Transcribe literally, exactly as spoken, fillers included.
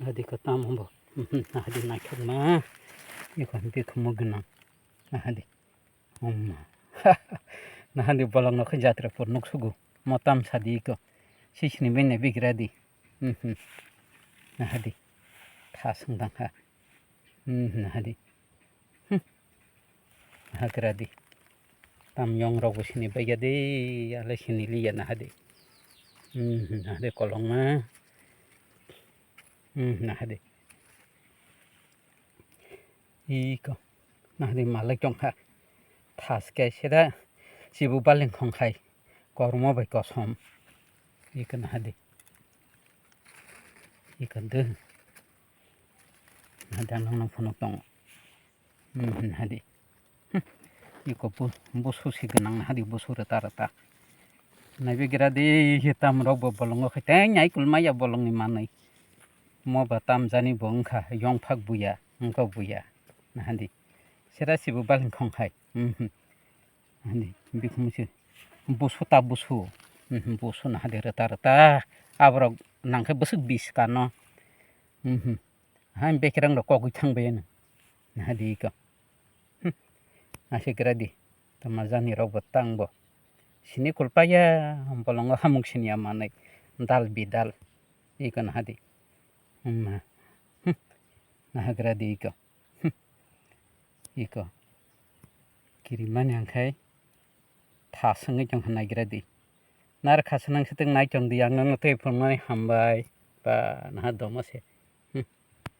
Nahadi ko tamo bo. Mhm, nahadi naithokma. Iko bikhumo gwnang. Nahadi. Umma. Nahadi bolong nokhe jatra por nuksugo. Mo tam sadi iko. Sisini benne bigradi. Mhm. Nahadi. Thasung dang ha. Mhm, nahadi. Hmm. Hagra di. Tam yong rok bo sini bai ya de, ale sini li ya nahadi. Hmm, nahadi kolong ma. Hmm, nahadi. Iko. Nahadi malai tong kha. Thas ke sida sibu baling khong khai. Kormo bai kosom. Iko nahadi. Iko de. Nahadi ang nang phunuk tongo. Hmm, nahadi. Hmm. Iko bu-, busu si gwnang nahadi busu rwta rwta. Naibe gira di hitam rok bo bolongo khai teng nyai kulmaya bolongni manwi. Mo ba tam jani bo wngkha yongphak buya, wngkha buya. Nahadi. Sera sibo baling khong khai. Hmm, hmm. Nahadi. Bikhumu si. Busu ta busu. Hmm, hmm. Busu nahadi rwta rwta. Aborok nangkhe bwswk bis kano. Hmm, hmm. Hai bekerang rok kogwi thang bai ano. Nahadi iko. Hmm. Asik radi. Tama jani rok bo tang bo. Sini kulpaya bolongo hamung sini amanai. Dal bidal. Iko nahadi. Hmm. Hmm. Nahagradi iko. Hmm. Iko. Kirimani angkhai. Thasungwi tong kha naigradi. Nar khasa nang sitwng nai tong di ang nang tei phungnani hambai. Ba naha domo se.